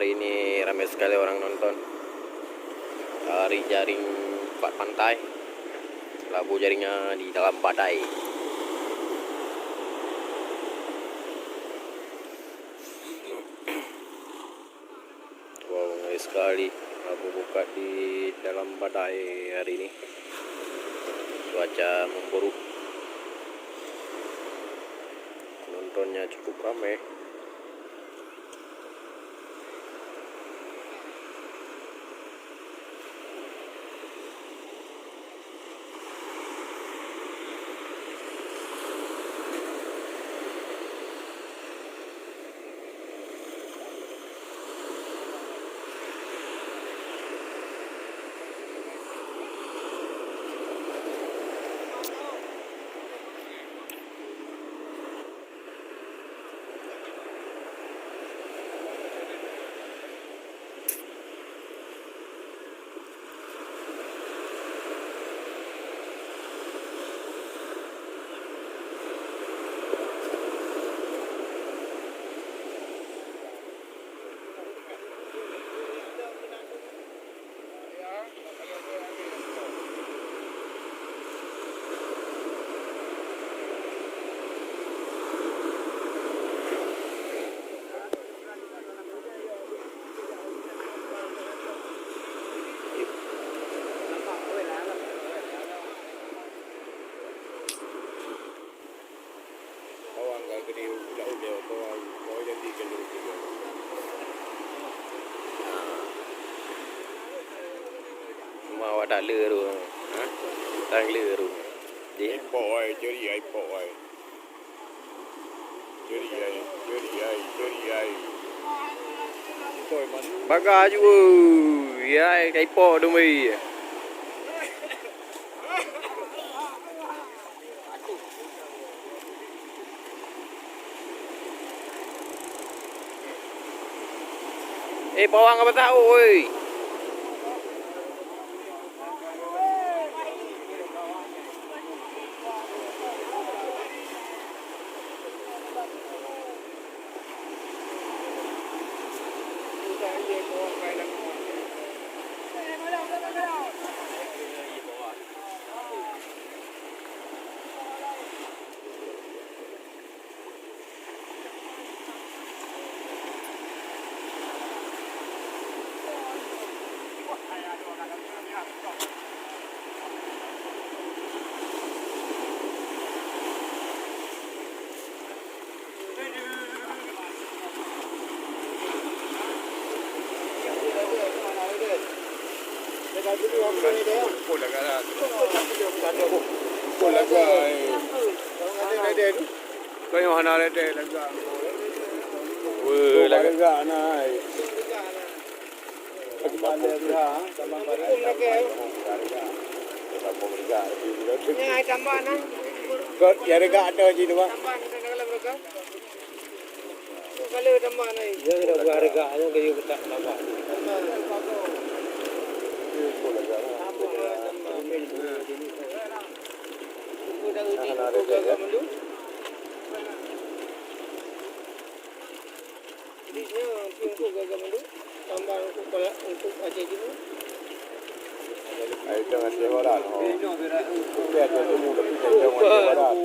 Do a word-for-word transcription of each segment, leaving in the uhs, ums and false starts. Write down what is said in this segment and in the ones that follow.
Ini ramai sekali orang nonton. Lari jaring empat pantai. Labu jaringnya di dalam badai. Wow, ngeri sekali. Labu buka di dalam badai hari ini. Cuaca memburuk. Penontonnya cukup ramai. Awak ka gede ulak uleh, kau, kau jadi gelu juga. Cuma awak tak le tu. Ha? Tak le tu. Di? Ipok ai, ceri ai, ipok ai. Ceri ai, ceri ai, ceri ai. Ipok ai mana? Baga ju. Ya, kai ipok tu mei. Eh, bawang apa tahu, oi? Kau yang hana ada lagi. Weh, lagi. Nyan ai tambah na. Kau ya rega ada je tu, Bang. Tambah na dalam rega. Tu kalau tambah na. Ya, dah buat rega, ya, kayu ketak tambah. Tambah. Tambah. Tambah. Tambah. Tambah. Ai teuh ngaseh barat, ho. Tapi ada temu, tapi tak ada ngaseh barat.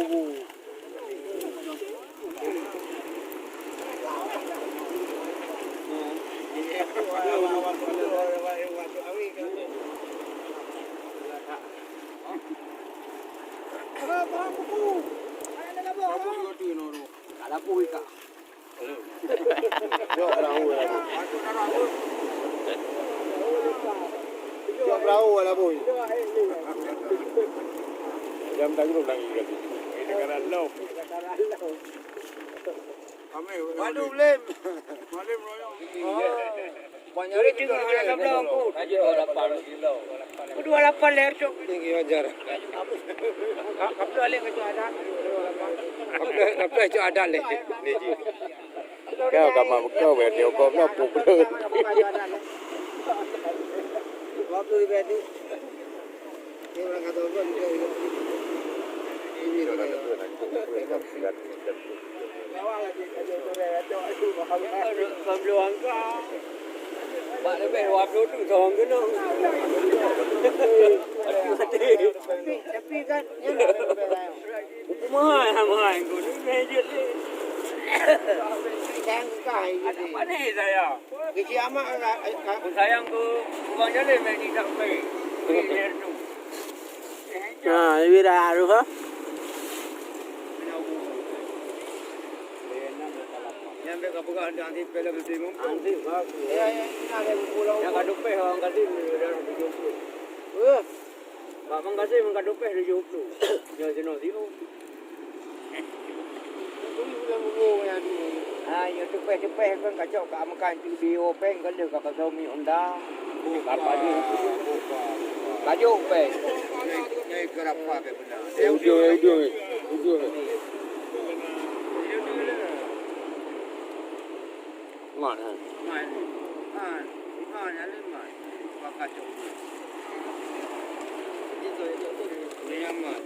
Ka lapui ka. Jok perahu lah, boy. Jok perahu lah, boy. Jam tak gerung lagi kali. Ini negara lom. Waduh, lem. Waduh, royong. Banyak lagi tu, ada sebelah aku. Dua lapan. Dua lapan leh tu. Tinggi wajar. Abdul Alim kata ada. Abdul, Abdul Alim ada leh. Ni ji. Kau kama bekau, berarti kau kena pukul. Waktu di Bedi. Dia orang kata apa, dia orang kata. Bak leubeh dua ploh tu thôn keunoe. Tapi kan, ya, mahai, mahai, mahai, engkau ni meh jeuet lé. Sayang bukan, gitu. Anak mana saya? Kecil amat, ah, ah, ah. Sayang tu, bukan jalan main di tak pay. Ni dia tu. Ha, lebih dah harus, ha? Nyang bèk ka peugah, nanti film Timur. Nanti bagus. Ya, ya, kita ada pulau. Yang gaduh peh orang kali ni, dah tujuh puluh. Wah. Bak Mang Kasim, gaduh peh tujuh puluh. Yang sino sino. Ha, nyoe teupeh-teupeh kan kacok ka makan tu di openg kan dia ka pasau mi onda. Apa ni? Kajuk peh. Nyai, nyai gerapa peh benar. Eh, ujung, eh, ujung, eh. Ujung, eh. Mat, ha. Mat. Ha. Ha, nyalin mat. Pakai cok. Ini amat.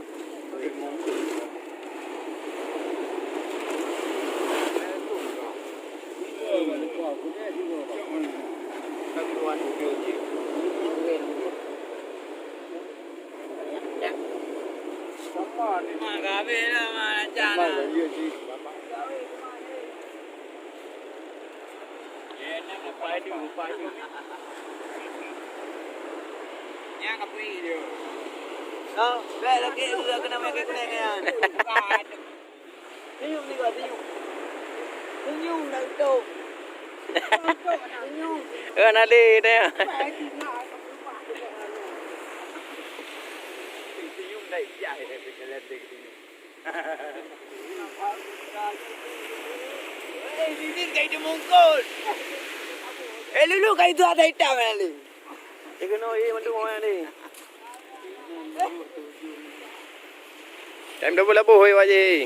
Nyang apa dia? Oh, bèk lagi udah kena makai kuning kan. Senyum juga, senyum. Senyum dah tu. Senyum. Eh, nali dia. Senyum dah ijah dia, senyum. Eh, sini kai temungkut. Eh, lulu kai tu ada hitam nali. Dia kena, eh, bantu orang ni. Time double labuh, eh, Pak Haji.